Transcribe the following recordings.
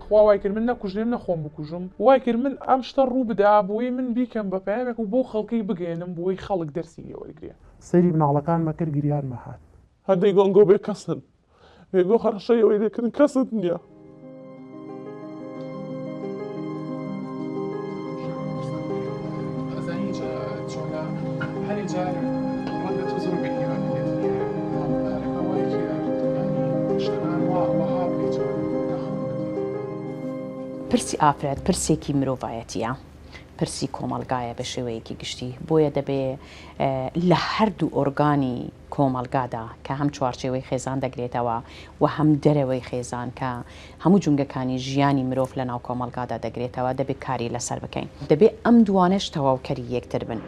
خوا وای کرد من نەکوژرێم نە خۆم بکوژم وای کرد من ئەم شتە ڕوو بدا بۆی من بیکەم بە پەیامێک و بۆ خەڵکی بگەیەنم بۆی خەڵک دەرسی لێ وەرگرێ. سەیری مناڵەکانمە کرد گریانمە هات. هەندێک گۆنگۆ بێ کەسن بێگۆ هەڕەشەی ئەوەی لێکردن کەست نییە. پرسی ئافرەت پرسێکی مرۆڤایەتیە، پرسی کۆمەڵگایە بە شێوەیەکی گشتی، بۆیە دەبێ لە هەردوو ئۆرگانی کۆمەڵگادا کە هەم چوارچێوەی خێزان دەگرێتەوە و هەم دەرەوەی خێزان کە هەموو جومگەکانی ژیانی مرۆڤ لە ناو کۆمەڵگادا دەگرێتەوە دەبێ کاری لەسەر بکەین. دەبێ ئەم دووانەش تەواوکەری یەکتر بن.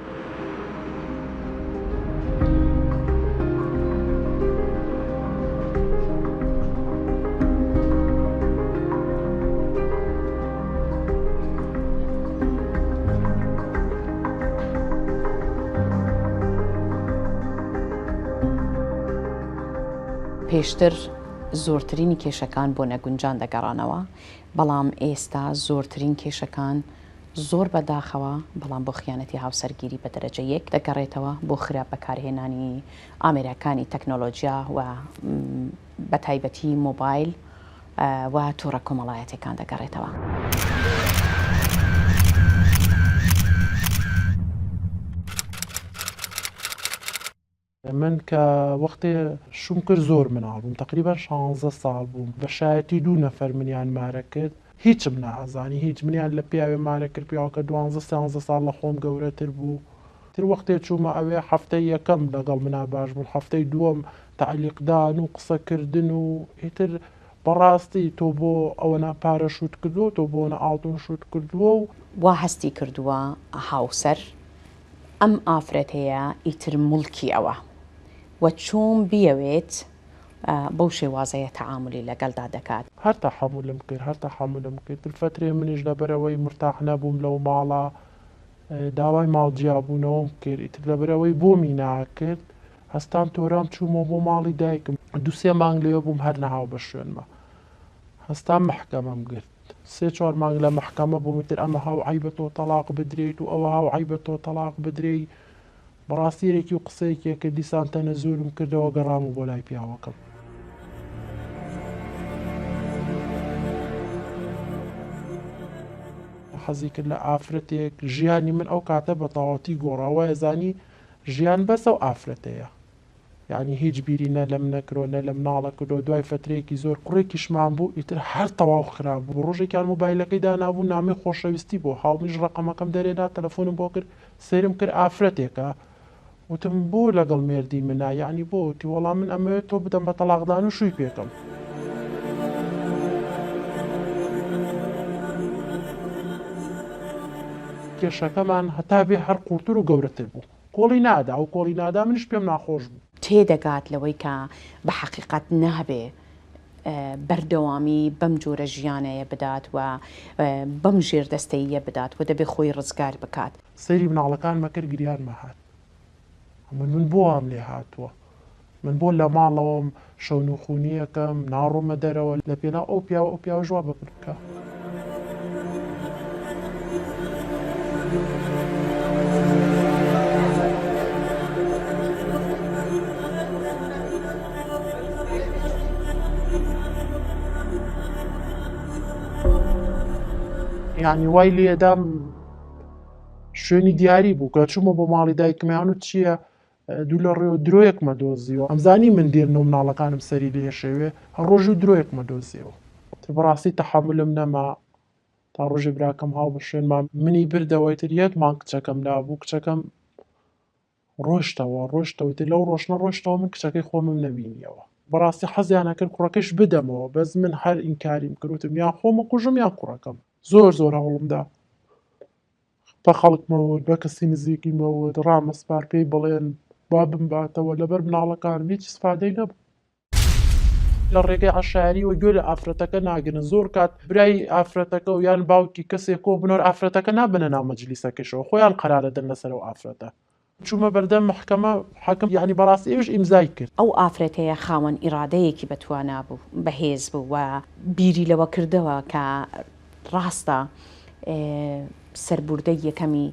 پێشتر زۆرترینی کێشەکان بۆ نەگونجان دەگەڕانەوە، بەڵام ئێستا زۆرترین کێشەکان زۆر بە داخەوە بەڵام بۆ خیانەتی هاوسەرگیری بە دەرەجە یەک دەگەڕێتەوە بۆ خراپ بەکارهێنانی ئامێرەکانی تەکنۆلۆجیا و بە تایبەتی مۆبایل و تۆڕە کۆمەڵایەتیەکان دەگەڕێتەوە. من کە وەختێ شوم کرد زۆر مناڵ بووم تەقریبەن شانزە ساڵ بووم بە شایەتی دوو نەفەر منیان مارە کرد هیچم نائەزانی هیچ منیان لە پیاوێ مارە کرد پیاوەکە دوانزە سیانزە ساڵ لە خۆم گەورەتر بوو تر وەختێ چوومە ئەوێ هەفتەی یەکەم لەگەڵ منا باش بوون هەفتەی دووەم تەعلیقدان و قسەکردن و ئیتر بەڕاستی تۆ بۆ ئەوەنە پارە شوت کردووە تۆ بۆ ئەوەنە ئاڵتون شوت کردووە و. وا هەستی کردووە هاوسەر ئەم ئافرەتەیە ئیتر موڵکی ئەوە و چۆن بیەوێت بەو شێوازەیە تەعامولی لەگەلدا دەکات. هەر تەحەمولم کرد هەر تەحەمولم کرد تر فەترێ منیش لەبەرئەوەی مورتاح نەبووم لەو ماڵە داوای ماڵ جیابوونەوەم کرد ئیتر لەبەرئەوەی بۆمی ناکرد هەستام تۆرام چوومەوە بۆ ماڵی دایکم دوو سێ مانگ لەوێ بووم هەر نەهاو بە شوێنما هەستام مەحکەمەم گرت سێ چوار مانگ لە مەحکەمە بووم ئیتر ئەمە هاو عەیبە تۆ تەڵاق بدرێیت و ئەوە هاو عەیبە تۆ تەڵاق بدرێی بەڕاستی یەکی و قسەیەکی کرد دیسان تەنەزولم کردەوە گەڕامەوە بۆ لای پیاوەکەم. حەزی کرد لە ئافرەتێک ژیانی من ئەو کاتە بە تەواوەتی گۆڕا وایزانی ژیان بەس ئەو ئافرەتەیە یانی هیچ بیری نە لەم نەکرۆ نە لە مناڵە کردەوە دوای فەترەیەکی زۆر کوڕێکیشمان بوو ئیتر هەر تەواو خراپ بوو ڕۆژێکیان مۆبایلەکەی دانابوو نامەی خۆشەویستی بۆ هاو منیش ڕەقەمەکەم دەرێنا تەلەفۆنم بۆ کرد سەیرم کرد ئافرەتێکە وتم بۆ لەگەڵ مێردی منە یانی بۆ وتی وەڵا من ئەمەوێت تۆ بدەم بە تەڵاقدان و شووی پێکەم. کێشەکەمان هەتا بێ هەر قوڵتر و گەورەتر بوو. کۆڵی نادا، ئەو کۆڵی نادا منیش پێم ناخۆش بوو. تێدەگات لەوەی کە بە حەقیقەت نابێ بەردەوامی بەم جۆرە ژیانەیە بدات و بەم ژێردەستەییە بدات و دەبێ خۆی ڕزگار بکات. سەیری مناڵەکانمە کرد گریانمە هات. من من بۆ وام لێ هاتووە؟ من بۆ لە ماڵەوەم شەونوخونییەکەم، ناڕۆمە دەرەوە لە پێناو ئەو پیاوە، ئەو پیاوەش وا بە من بکا. یانی وای لێدام شوێنی دیاری بوو کە چوومە بۆ ماڵی دایکمیان و چییە دوو لە ڕێوە درۆیەکمە دۆزیەوە ئەمزانی من دێرنە و مناڵەکانم سەری لێ شێوێ هەر ڕۆژی و درۆیەکمە دۆزیەوە تر بەڕاستی تەحەمولم نەما تا ڕۆژێ براکەم هاو بە شوێنما منی بردەوە تر یەک مانگ کچەکەم لابوو کچەکەم ڕۆشتەوە ڕۆشتەوە تر لەو ڕۆشنە ڕۆشتەوە من کچەکەی خۆمم نەبینیەوە بەڕاستی حەزیان ئەکرد کوڕەکەش بدەمەوە بەس من هەر ئینکاریم کرد وتم یان خۆمە کوژم یان کوڕەکەم زۆر زۆر هەوڵمدا بە خەڵکمە وت بە کەسی نزیکیمە وت ڕامەسپار پێی بڵێن با بمباتەوە لەبەر مناڵەکانم هیچ ئیسفادەی نەبوو. لە ڕێگەی عەشایەریەوە گوێ لە ئافرەتەکە ناگرن زۆر کات برای ئافرەتەکە و یان باوکی کەسێک کۆ بنەوە ئافرەتەکە نابەنە ناو مەجلیسەکەشەوە خۆیان قەرارەدەن لەسەر ئەو ئافرەتە. چوومە بەردەم مەحکەمە، حاکم یانی بەڕاستی ئەویش ئیمزای کرد. ئەو ئافرەتەیە خاوەن ئیرادەیەکی بەتوانا بوو، بەهێز بوو و بیری لەوە کردەوە کە ڕاستە سەربوردەی یەکەمی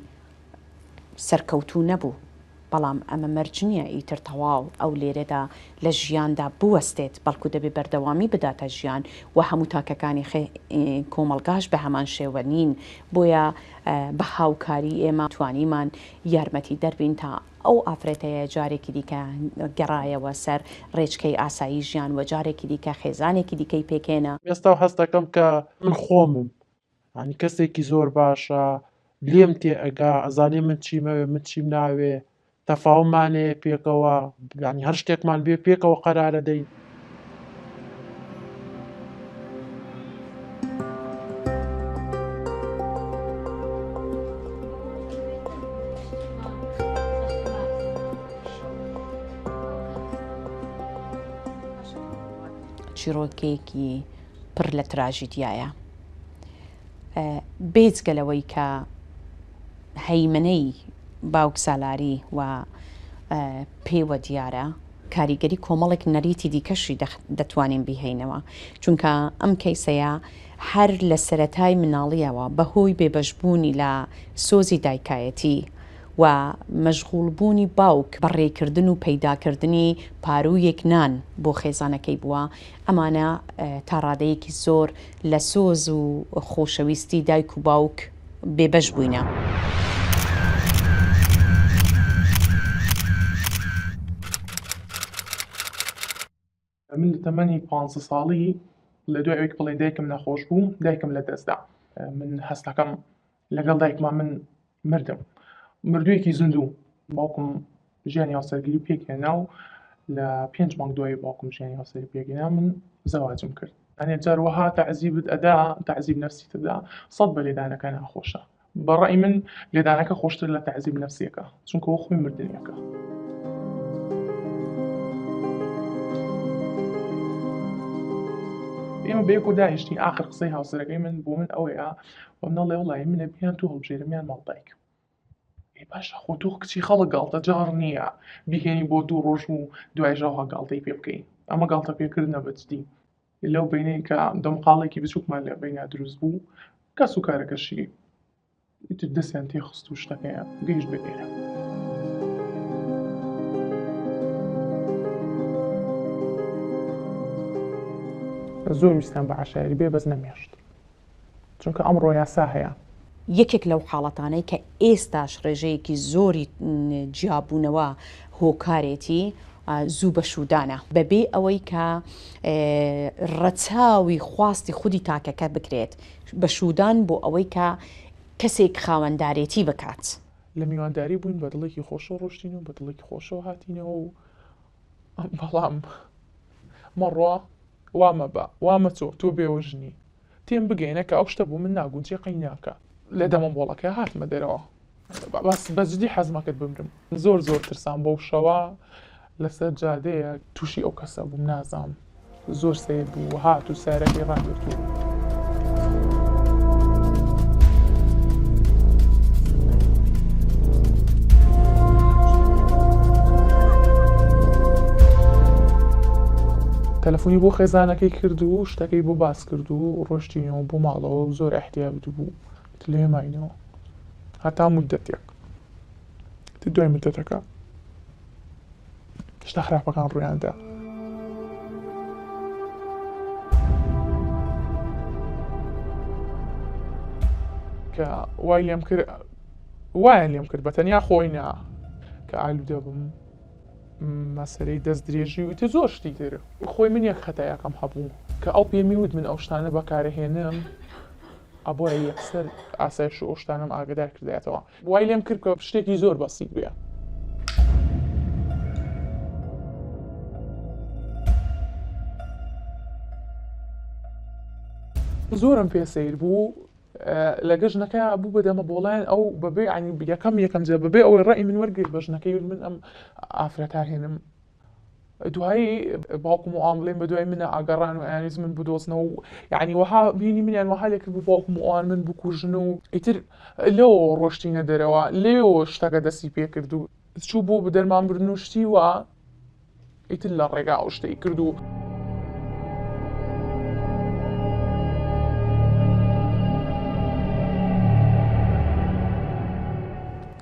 سەرکەوتوو نەبوو، بەڵام ئەمە مەرج نییە ئیتر تەواو ئەو لێرەدا لە ژیاندا بوەستێت، بەڵکو دەبێ بەردەوامی بداتە ژیان و هەموو تاکەکانی کۆمەڵگاش بە هەمان شێوە نین، بۆیە بە هاوکاری ئێمە توانیمان یارمەتیدەر بین تا ئەو ئافرەتەیە جارێکی دیکە گەڕایەوە سەر ڕێچکەی ئاسایی ژیان و جارێکی دیکە خێزانێکی دیکەی پێکهێنا. ئێستا هەست دەکەم کە من خۆمم یانی کەسێکی زۆر باشە لێم تێ ئەگا ئەزانێ من چیمەوێ من چیم ناوێ تەفاومان هەیە پێکەوە یانی هەر شتێکمان بێ پێکەوە قەرارە دەین. چیڕۆکێکی پڕ لە تراژیدیایە. بێجگە لەوەی کە هەیمەنەی باوکسالاری و پێوە دیارە، کاریگەری کۆمەڵێک نەریتی دیکەشی دەتوانین بیهێینەوە، چونکە ئەم کەیسەیە هەر لە سەرەتای مناڵییەوە بەهۆی بێبەشبوونی لە سۆزی دایکایەتی و مەشغوڵبوونی باوک بە ڕێکردن و پەیداکردنی پاروویەک نان بۆ خێزانەکەی بووە، ئەمانە تا ڕادەیەکی زۆر لە سۆز و خۆشەویستی دایک و باوک بێبەش بووینە. من لە تەمەنی پانزە ساڵی لە دوای ئەوەی بڵێن دایکم نەخۆش بوو دایکم لە دەستدا من هەستەکەم لەگەڵ دایکما من مردم مردوویەکی زیندوو باوکم ژیانی هاوسەرگیری پێکهێنا و لە پێنج مانگ دوای باوکم ژیانی هاوسەری پێکهێنا من زەواجم کرد هەنێ جار وەها تەعزیبت ئەدا تەعزیب نەفسی تدا سەد بە لێدانەکە ناخۆشە بە ڕای من لێدانەکە خۆشتر لە تەعزیب نەفسیەکە چونکە وە خۆی مردنێکە. ئێمە بەیەکەوە دانیشتین ئاخر قسەی هاوسەرەکەی من بۆ من ئەوەیە وە منەڵێ وڵی منە بیان تو هەڵبژێرم یان ماڵ دایکم ئێ باشە خۆ تۆ کچی خەڵک گاڵتە جاڕ نییە بیهێنی بۆ دوو ڕۆژ و دوای ژاوها گاڵتەی پێ بکەی ئەمە گاڵتە پێکردنە بە جدی لەو بینەی کە دەمقاڵێکی بچووکمان لە بەینا دروست بوو کەس و کارەکەشی ئیتر دەستیان تێخست و شتەکەیان گەیشت بە ئێرە. زۆر ویستیان بە عەشایەری بێ بەس نەمێشت چونکە ئەمڕۆ یاسا هەیە. یەکێک لەو حاڵەتانەی کە ئێستاش ڕێژەیەکی زۆری جیابوونەوە هۆکارێتی زوو بەشوودانە بەبێ ئەوەی کە ڕەچاوی خواستی خودی تاکەکە بکرێت بەشوودان بۆ ئەوەی کە کەسێک خاوەندارێتی بکات. لە میوانداری بووین بە دڵێکی خۆشەوە ڕۆشتین و بە دڵێکی خۆشەوە هاتینەوە و بەڵام مەڕۆ وا مەبە وا مەچۆ تۆ بێوەژنی تێم بگەیەنە کە ئەو شتە بۆ من ناگونجێ قەی ناکا. لە دەمە بۆڵەکە هاتمە دەرەوە بەس بە جدی حەزمە کرد بمرم زۆر زۆر ترسام بەو شەوە لەسەر جادەیە تووشی ئەو کەسە بووم نازانم زۆر سەیر بوو هات و سارەکەی ڕاگرت و. تەلەفۆنی بۆ خێزانەکەی کرد و شتەکەی بۆ باس کرد و ڕۆشتینەوە بۆ ماڵەوە و زۆر ئیحتیات بوو لێ ماینەوە هەتا مودەتێک دوای مودەتەکە شتە خراپەکان ڕوویاندا. کە وای لێم کرد وایان لێم کرد بە تەنیا خۆی نا کە ئالوودە بووم مەسەلەی دەست درێژی و ئیتر زۆر شتی تر. خۆی من یەک خەتایەکەم هەبوو کە ئەو پێمی وت من ئەو شتانە بەکارەهێنم ئەبوایە یەکسەر ئاسایش و ئەو شتانەم ئاگەدار کردایەتەوە وای لێم کرد کە شتێکی زۆر بەسیت بێ. زۆرم پێ سەیر بوو لەگە ژنەکە بوو بە دەمە بۆڵیان ئەو بەبێ ینی یەکەم یەکەم جێ بەبێ ئەوەی ڕێی من وەرگرت بە ژنەکەی من ئەم ئافرەتا هێنم دوایی باوکم و ئەوان بڵێن بە دوای منە ئاگەڕان و ئەیانویست من بدۆزنەوە و یعنی وەها بینی منیان وەها لێ کرد بوو باوکم و ئەوان من بکوژن و ئیتر لەوەوە ڕۆشتینە دەرەوە لێوە شتەکە دەستی پێ کرد و. چوو بۆ دەرمان بردن و شتی وا ئیتر لە ڕێگا ئەو شتەی کرد و.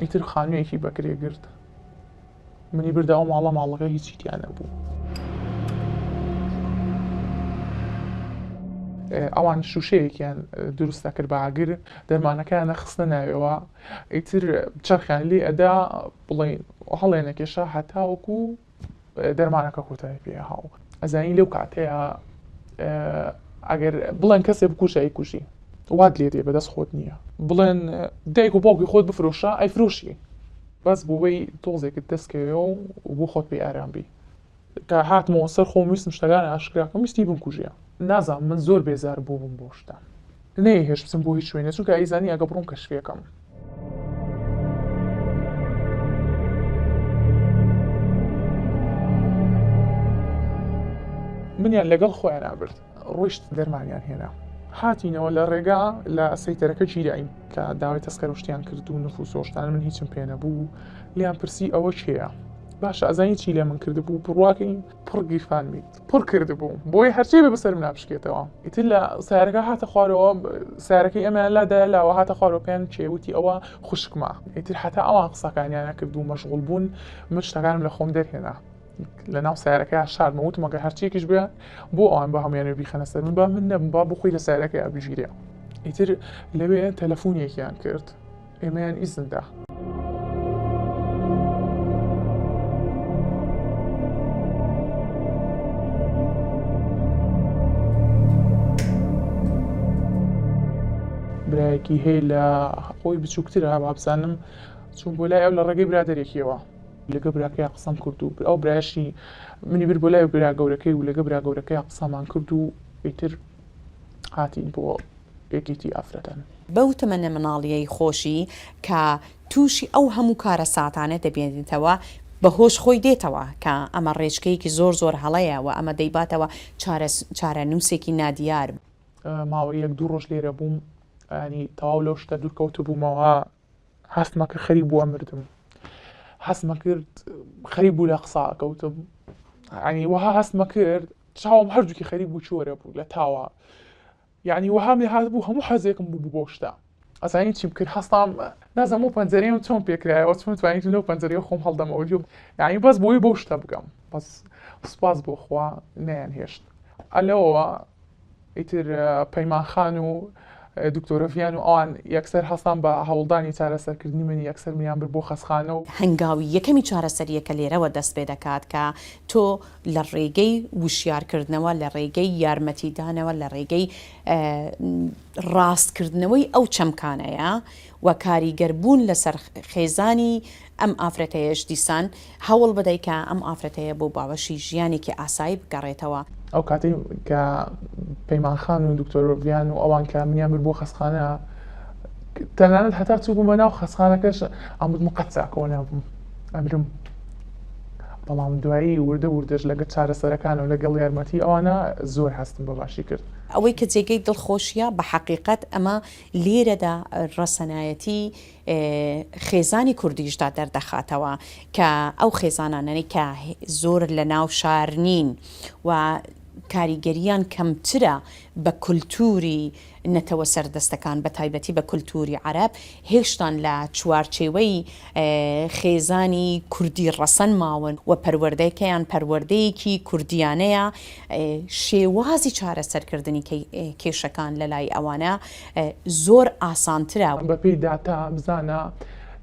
ئیتر خانوویەکی بەکرێ گرت منی بردە ئەو ماڵە ماڵەکە هیچی تیا نەبوو. ئەوان شوشەیەکیان دروست دەکرد بە ئاگر دەرمانەکەیان نەخستە ناویەوە ئیتر چەرخیان لێ ئەدا بڵێ هەڵێنەکێشا هەتاوەکو دەرمانەکە کۆتایی پێ هاو ئەزانی لەو کاتەیە ئەگەر بڵێن کەسێ بکوژە ئەیکوژی وات لێ دێ بەدەست خۆت نییە بڵێن دایک و باوکی خۆت بفرۆشە ئەیفرۆشی بەس بۆ وەی تۆزێکت دەست کەوێ و بۆ خۆت پێی ئارام بی. کە هاتمەوە سەر خۆم ویستم شتەکان ئاشکرا کەم ویستی بمکوژێ. نازانم من زۆر بێزار بووبم بۆ شتە. نەیهێشت بچم بۆ هیچ شوێنێ چونکە ئەیزانی ئەگە بڕۆم کەشفیەکەم. منیان لەگەڵ خۆیانا برد. ڕۆیشت دەرمانیان هێنا. هاتینەوە لە ڕێگا لە سەیتەرەکە گیراین. کە داوای تەسکەرە و شتیان کرد و نفوس و شتان من هیچم پێ نەبوو لێیان پرسی ئەوە کێیە؟ باشە ئەزانی چی لێ من کردبوو بڕواکەی پڕ گیرفانمی پڕ کردبوو بۆیە هەرچی بێ بەسەرم ناپشکێتەوە ئیتر لە سیارەکە هاتە خوارەوە سیارەکەی ئەمیان لا دایە لاوە هاتە خوارەوە پێیان کێ وتی ئەوە خوشکمە ئیتر هەتا ئەوان قسەکانیانە کرد و مەشغوڵ بوون من شتەکانم لە خۆم دەرهێنا لە ناو سیارەکەیا شاردمەوە وتم ئەگەر هەرچیەکیش بێ بۆ ئەوان بە هەمویان بیخەنە سەر من با من نەبم با بۆ خۆی لە سیارەکەیا بگیرێ ئیتر لەوێ تەلەفونێکیان کرد ئێمەیان ئیزندا. برایەکی هەیە لە خۆی بچووکترە وابزانم چوون بۆ لای ئەو لە ڕێگەی برادەرێکیەوە. لەگە براکەیا قسەم کرد و ئەو برایەشی منی برد بۆ لای برا گەورەکەی و لەگە برا گەورەکەیا قسەمان کرد و ئیتر هاتین بۆ یەکێتی ئافرەتان. بەو تەمەنە مناڵیەی خۆشی کە تووشی ئەو هەموو کارەساتانە دەبێنێتەوە بە هۆش خۆی دێتەوە کە ئەمە ڕێچکەیەکی زۆر زۆر هەڵەیە و ئەمە دەیباتەوە چارەنووسێکی نادیار. ماوەی یەک دوو ڕۆژ لێرە بووم یانی تەواو لەو شتە دوور کەوتبوومەوە هەستمە کرد خەریک بوو ئەمردم هەستمە کرد خەریک بوو لە قسا کەوتم ینی وەها هەستمە کرد چاوم هەردووکی خەریک بوو چۆرە بوو لە تاوە یعنی وەهام لێ هات بوو هەموو حەزێکم بوو بۆ شتە ئەزانی چیم کرد هەستام نازانم ئەو پەنجەرەیەم چۆن پێکرایەوە چۆن توانیتم لەو پەنجەرەیە خۆم هەڵدەمەوە یعنی بەس بۆی بەو شتە بگەم بەس سوپاس بۆ خوا نەیان هێشت ئەلەوە ئیتر پەیمان خان و دکتۆرە ڤیان و ئەوان یەکسەر هەستان بە هەوڵدانی چارەسەرکردنی من، یەکسەر منیان برد بۆ خەسخانە و. هەنگاوی یەکەمی چارەسەرییەکە لێرەوە دەست پێ دەکات کە تۆ لە ڕێگەی وشیارکردنەوە، لە ڕێگەی یارمەتیدانەوە، لە ڕێگەی ڕاستکردنەوەی ئەو چەمکانەیە و کاریگەربوون لەسەر خێزانی ئەم ئافرەتەیەش دیسان هەوڵ بدەی کە ئەم ئافرەتەیە بۆ باوەشی ژیانێکی ئاسایی بگەڕێتەوە. ئەو کاتەی کە پەیمان خان و دکتۆر ڤیان و ئەوان کە منیان برد بۆ خەستخانە تەنانەت هەتا چووبوومە ناو خەستخانەکەش ئەموت من قەت چاکەوە نابم ئەمرم بەڵام دوایی وردە وردەش لەگەڵ چارەسەرەکان و لەگەڵ یارمەتی ئەوانە زۆر هەستم بە باشی کرد. ئەوەی کە جێگەی دڵخۆشیە بە حەقیقەت ئەمە لێرەدا ڕەسەنایەتی خێزانی کوردیشدا دەردەخاتەوە کە ئەو خێزانانەی کە زۆر لە ناو شار نین و کاریگەریان کەمترە بە کولتوری نەتەوە سەردەستەکان بە تایبەتی بە کولتوری عەرەب هێشتان لە چوارچێوەی خێزانی کوردی ڕەسەن ماون و پەروەردەکەیان پەروەردەیەکی کوردیانەیە شێوازی چارەسەرکردنی کێشەکان لە لای ئەوانە زۆر ئاسانترە. بەپێی داتا بزانە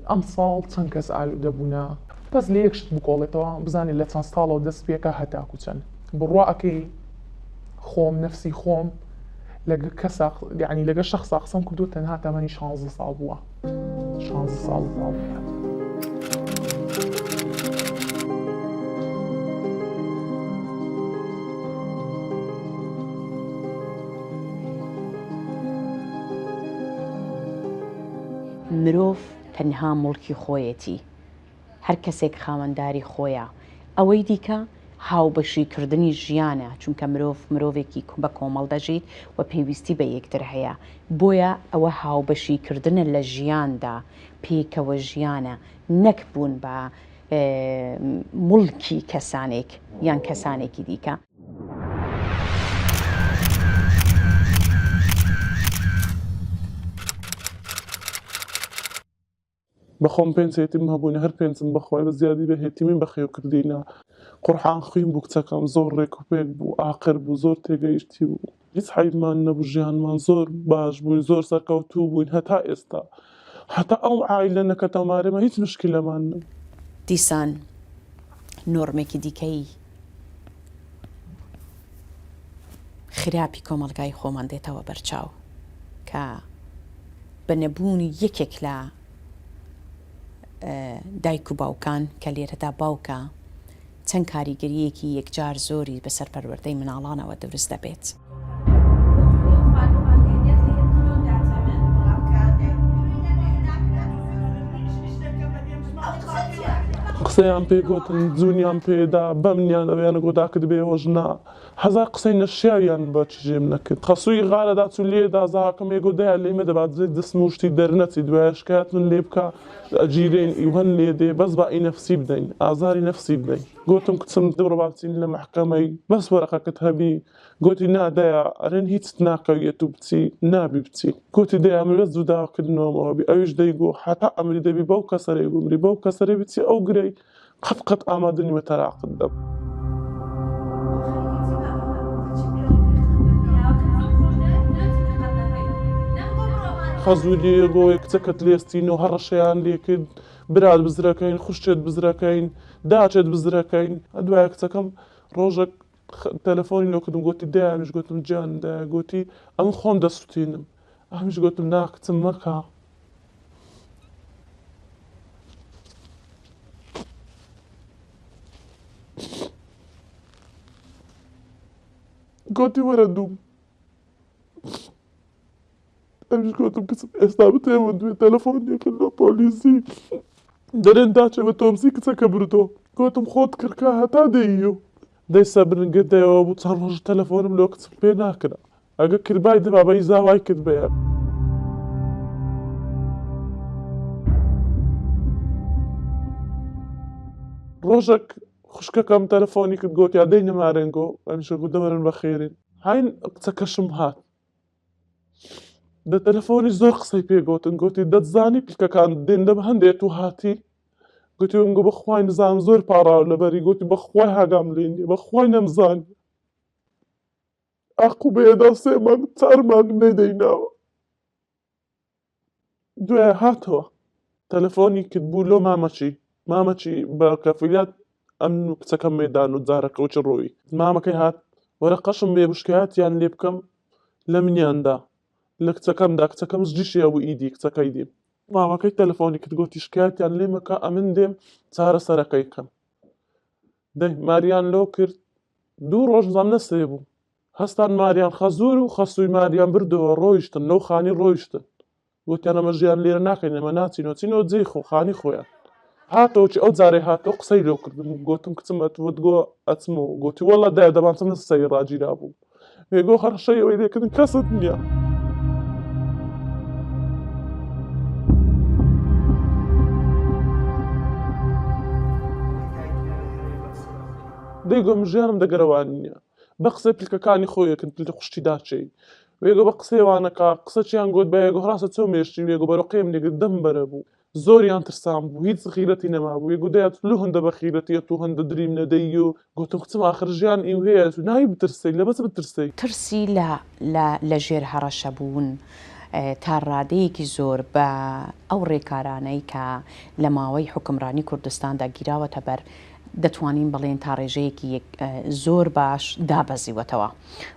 ئەمساڵ چەند کەس ئالوودە بوونە بەس لە یەک شت بکۆڵێتەوە بزانێ لە چەند ساڵەوە دەست پێکا هەتاکو چەند بڕوا ئەکەی خۆم نەفسی خۆم لەگە کەسا یعنی لەگە شەخسا قسەم کردووە تەنها تەمەنی 16 ساڵ بووە 16 ساڵ. مرۆڤ تەنها موڵکی خۆیەتی، هەر کەسێک خاوەنداری خۆیە، ئەوەی دیکە هاوبەشی کردنی ژیانە، چونکە مرۆڤ مرۆڤێکی بە کۆمەڵ دەژیت و پێویستی بە یەکتر هەیە، بۆیە ئەوە هاوبەشی کردنە لە ژیاندا، پێکەوە ژیانە نەک بوون بە. موڵکی کەسانێک یان کەسانێکی دیکە. بەخۆم پێنچ یەتیمم هەبوونە هەر پێنچم بەخوای بە زیادی بە هێتیمیم بەخێو کردینە قورحان خوین بوو کچەکەم زۆر ڕێک و پێک بوو ئاقر بوو زۆر تێگەیشتی بوو هیچ عەیبمان نەبوو ژیانمان زۆر باش بووین زۆر سەرکەوتوو بووین هەتا ئێستا هەتا ئەو عایلە نەکەتە مارێمە هیچ مشکیلەمان نەبوو. دیسان نۆرمێکی دیکەی خراپی کۆمەڵگای خۆمان دێتەوە بەرچاو کە بە نەبوونی یەکێک لە دایک و باوکان کە لێرەدا باوکە چەند کاریگەرییەکی یەکجار زۆری بەسەر پەروەردەی مناڵانەوە دروست دەبێت. قسەیان پێ گۆتن جونیان پێ دا بەمنیان ئەویانە گۆ داکت بێوەژ نا هەزار قسەی نەشیاویان بە چیژێم نەکرد خەسووی غارەدا چوو لێ دا زاکم ئێ گۆ دەیا لێ مەدە با دەسم و شتی دەرنەچی دوایە شکایەت من لێ بکا ئەگیرێین ئیوهەن لێ دێ بەس با ئی نەفسی بدەین ئازاری نەفسی بدەین گۆتم کچم بڕۆ با بچین لە مەحکەمەی بەس وەرەقەکەت هەبی گۆتی نا دەیا ئەرێن هیچت ناکەوی ئەتوو بچی نابی بچی گۆتی دەیا من بەس جودا کردنەوەمەوە بی ئەویش دەیگۆ هەتا ئەمری دەبی بەو کەسەرەی بمری بەو کەسەرەی بچی ئەو گرەی قەت قەت ئامادە نیمە تەراقت دەم. خەزوو لێ گۆی کچەکەت لێستین و هەڕەشەیان لێ کرد برات بزرەکەین خوشکێت بزرەکەین داچێت بزرەکەین دوایە کچەکەم ڕۆژەک تەلەفۆنی لۆ کردم گۆتی دایە ئەمیش گۆتم گیان دایە گۆتی ئەمن خۆم دەسوتینم ئەمیش گۆتم نا کچم مەکە. گۆتی وەرە دووم ئەمیش گۆتم کچم ئێستا بتێمە دوێ تەلەفۆن لێکرد لۆ پۆلیسی دەرێن داچێ بە تۆمسی کچەکە بردۆ گۆتم خۆت کڕکە هەتا دێییۆ دەی سەبرن گردەیەوە بوو چەند ڕۆژ تەلەفۆنم لۆ کچم پێ ناکرا ئەگە کردبای دەبا بە ئیزا وای کردبەیە. ڕۆژەک خوشکەکەم تەلەفۆنی کرد گۆتیا دەی نمارێن گۆ ئەمیشە گو دەوەرن بەخێرین هاین کچەکەشم هات دە تەلەفۆنی زۆر قسەی پێ گۆتن گۆتی دەتزانی پلکەکان دێن لە هەندێ تو هاتی گوتی گۆ بەخوای نزام زۆر پاڕاو لەبەری گۆتی بەخوای هاگام لێ نیە بەخوای نەمزانی ئاقوبەیەدا سێ مانگ چار مانگ نەیدەیناوە دوای هاتەوە تەلەفۆنی کرد بوو لۆ مامەچی مامەچی بە کەفیلات ئەم و کچەکەم مێدان و جارەکەوچ ڕۆی مامەکەی هات وەرە قەشم بێ بشکایەتیان لێ بکەم لە منیاندا لە کچەکەمدا کچەکەم زجیشی هەبوو ئیدی کچەکەی دیم مامەکەی تەلەفۆنی کرد گۆتی شکایەتیان لێ مەکە ئەمن دێم چارەسەرەکەی کەم دەی ماریان لۆ کرد دوو ڕۆژ زام نەسێ بوو هەستان ماریان خەزور و خەسووی ماریان بردەوە ڕۆیشتن لەو خانی ڕۆیشتن گوتیان ئەمە ژیان لێرە ناکەین ئێمە ناچینەوە چینەوە جێی خۆ خانی خۆیان هاتەوە چی ئەو جارەی هاتەوە قسەی لۆ کردم گۆتم کچم ئەتوت گۆ ئەچمەوە گۆتی وەڵا دایە دەبانچەم لە سەری ڕاگیرابوو وێگۆ هەڕەشەی ئەوەی لێکردن کەست نییە. دەیگۆ من ژیانم دەگەرەوانی نییە بە قسەی پلکەکانی خۆی ئەکرد پلکە خوشکی داچێی وێگۆ بە قسەی وانەکا قسە چیان گۆت بە یەگۆ ڕاستە چۆ مێشتی وێگۆ بەرەو قێم لێگرت دەم بەرە بوو زۆریان ترسان بوو هیچ غیرەتی نەمابوو یەگۆ دەیات لۆ هەندە بە خیرەتی ئەتوو هەندە دریم نەدەی و گۆتم کچم ئاخر ژیان ئیو هەیە ئەتوو نابی بترسەی لە بەچ بترسەی. ترسی لە لە لە ژێر هەڕەشە بوون تا ڕادەیەکی زۆر بە ئەو ڕێکارانەی کە لە ماوەی حوکمڕانی کوردستاندا گیراوەتە بەر دەتوانین بڵێین تا ڕێژەیەکی زۆر باش دابەزیوەتەوە،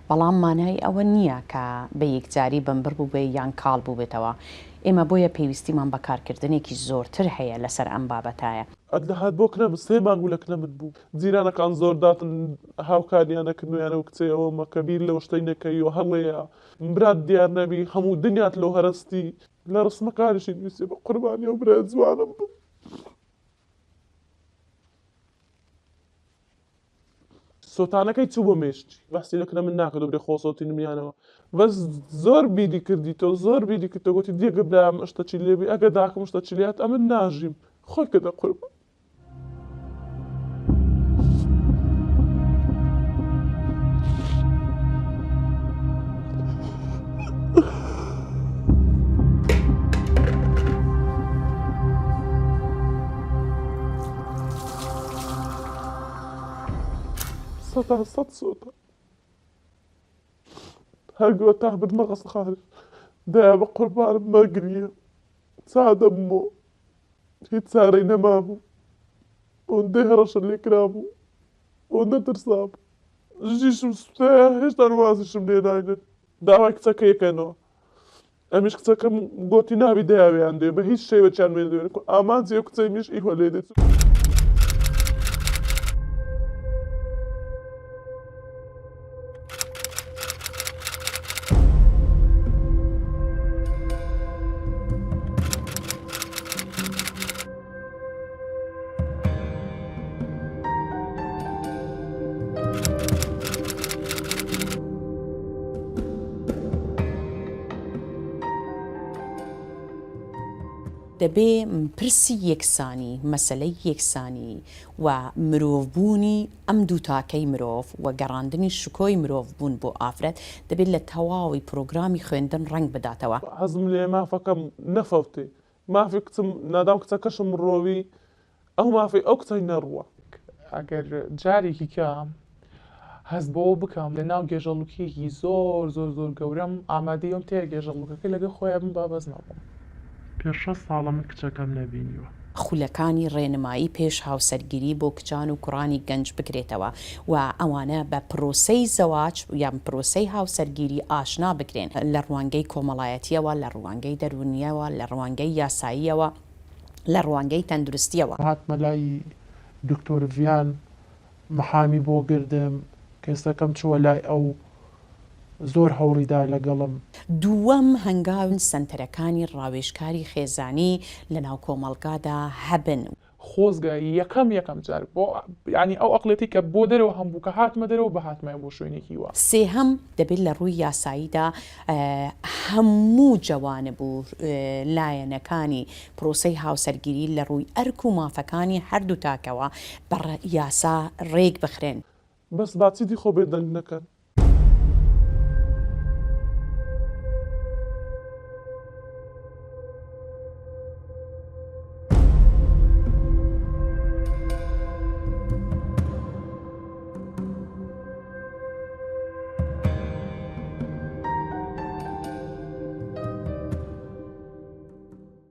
بەڵام مانای ئەوە نییە کە بە یەکجاری بنبڕ بووبێ یان کاڵ بووبێتەوە، ئێمە بۆیە پێویستیمان بە کارکردنێکی زۆرتر هەیە لەسەر ئەم بابەتایە. ئەدلەهات بۆ کنە من سێ مانگ بوو لە کنە من بوو جیرانەکان زۆر داتن هاوکاریان ئەکردن و یانە و کچێ ئەوە مەکە بیر لەو شتەی نەکەی و هەڵەیە برات دیار نەبی هەموو دنیات لۆ هەرەستی لە ڕسمەکانیشی نووسیە بە قوربانی ئەو برایە جوانەم بم. سۆتانەکەی چوو بۆ مێشکی بەحسی لەکنە من ناکرد برێ خۆ سۆتینم یانەوە بەس زۆر بیری کردی تۆ زۆر بیری کرد تۆ گوتی دیگە برام شتە چی لێبی ئەگە داکم شتە چی لێات ئەمن ناژیم خۆی کردە قوربان. سەتا سەت سوتە هەر گۆ تا بردمە غەسڵخانە دایە بە قوربانم مەگریە سادەبمۆ هیچ چارەی نەمابوو ئەوەندەی هەڕەشە لێکرابوو ئەوەندە ترسابوو ژیشم سوتایە هێشتا وازیشم لێ ناینن داوای کچەکەی کەنەوە ئەمیش کچەکەم گۆتی نابی دەیاوێیان دەوێ بە هیچ شێوەکیان وێ دەوێن ئامانجی ئەو کچەی میش ئیوە لێ دێت. دەبێ پرسی یەکسانی، مەسەلەی یەکسانی و مرۆڤبوونی ئەم دوو تاکەی مرۆڤ و گەڕاندنی شکۆی مرۆڤبوون بۆ ئافرەت دەبێت لە تەواوی پرۆگرامی خوێندن ڕەنگ بداتەوە. حەزم لێیە مافەکەم نەفەوتێ مافی کچم نادام کچەکەشم ڕۆوی ئەو مافەی ئەو کچەی نەڕوا. ئەگەر جارێکی کە هەست بەوە بکەم لە ناو گێژەڵوکەیەکی زۆر زۆر زۆر گەورەم ئامادەی ئەوم تێ گێژەڵوکەکە لەگەڵ خۆیا بمبا بەس نەڕۆم. پێش شەست ساڵە من کچەکەم نەبینیوە. خولەکانی ڕێنمایی پێش هاوسەرگیری بۆ کچان و کوڕانی گەنج بکرێتەوە و ئەوانە بە پرۆسەی زەواج یان پرۆسەی هاوسەرگیری ئاشنا بکرێن لە ڕوانگەی کۆمەڵایەتییەوە، لە ڕوانگەی دەروونییەوە، لە ڕوانگەی یاساییەوە، لە ڕوانگەی تەندروستییەوە. هاتمە لای دکتۆر ڤیان محامی بۆ گردم کەیسەکەم چووە لای ئەو زۆر هەوڵی دا لەگەڵم. دووەم هەنگاو سەنتەرەکانی ڕاوێژکاری خێزانی لەناو کۆمەڵگادا هەبن. خۆزگە یەکەم یەکەم جار بۆ یانی ئەو ئەقڵێتی کە بۆ دەرەوە هەم بوو کە هاتمە دەرەوە بهاتمایە بۆ شوێنێکی وا. سێهەم، دەبێت لە ڕووی یاساییدا هەموو جەوانب و لایەنەکانی پرۆسەی هاوسەرگیری لە ڕووی ئەرک و مافەکانی هەردوو تاکەوە بە یاسا ڕێک بخرێن. بەس با چیدی خۆ بێدەنگ نەکەن.